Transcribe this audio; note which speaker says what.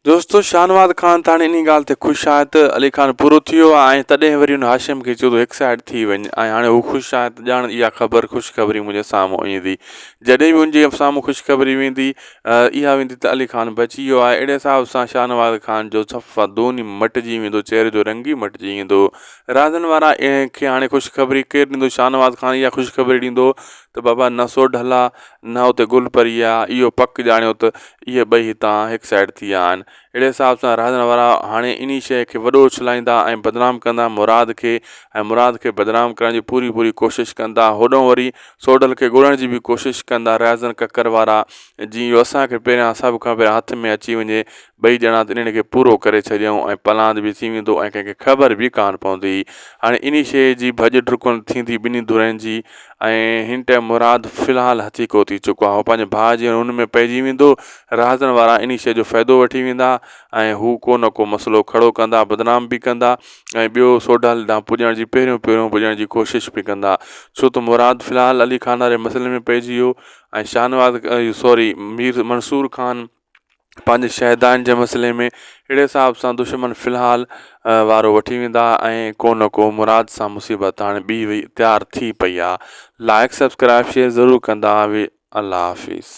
Speaker 1: دوستو شاهنواز خان ته هاڻي انهي ڳالهه تي خوش آهي ته علي خان پورو ٿي ويو آهي ۽ تڏهن وري ان هاشم کي چيو ته هڪ سائيڊ ٿي وڃ ۽ هاڻي هو خوش آهي ته ڄاڻ اها خبر خوشخبري منهنجي سامهون ايندي جڏهن به ان جي سامهون خوشخبري ويندي اها ويندي ته علي خان بچي ويو آهي اهڙي حساب سان شاهنواز خان جو صفا دون ئي مٽجي ويندو چهري جو رنگ ئي مٽجي ويندو رازن وارا کي هاڻي خوشخبري ڪير ڏيندو شاهنواز خان اها خوشخبري ڏيندو ته بابا نه سوڍل آ نه اتي گل پري آ اهو پڪ ڄاڻيو ته اهي ٻئي هتان هڪ سائيڊ ٿي ويا آهن. اهڙي حساب سان رهندڙ وارا هاڻي انهي شيء کي وڏو اڇلائيندا ۽ بدنام ڪندا مراد کي ۽ مراد کي بدنام ڪرڻ جي پوري پوري ڪوشش ڪندا. هوڏهون وري سوڍل کي ڳولڻ جي به ڪوشش ڪندا رهزن ڪڪر وارا جيئن اهو اسان کي پهريان سڀ کان پهريان هٿ ۾ اچي وڃي ٻئي ڄڻا ته انهن کي پورو ڪري ڇڏيائون ۽ پلاند به ٿي ويندو ۽ ڪنهن کي خبر به ڪانه پوندي. هاڻي انهي شيء جي ڀڄ ڊڪڻ ٿيندي ٻنهي ڌرين جي ۽ هن ٽائيم مراد في الحال هٿيڪو ٿي چڪو آهي. هو پنهنجي ڀاء جي ان ۾ پئجي ويندو. رهزن وارا انهي شيء جو فائدو وٺي ويندا ۽ هو ڪو نه ڪو مسئلو کڙو ڪندا، بدنام به ڪندا ۽ ٻيو سوڍل ڏانهن پڄڻ جي پهريون پهريون پڄڻ جي ڪوشش به ڪندا. ڇو ته مراد في الحال علي خان واري مسئلي ۾ پئجي ويو ۽ شاهنواز سوري مير منصور خان پنهنجي شهدائن جي مسئلي ۾ اهڙي حساب سان دشمن في الحال وارو وٺي ويندا ۽ ڪو نه ڪو مراد سان مصيبت هاڻي ٻي وئي تيار ٿي پئي آ لائڪ سبسڪرائب شيئر ضرور ڪندا الله حافظ.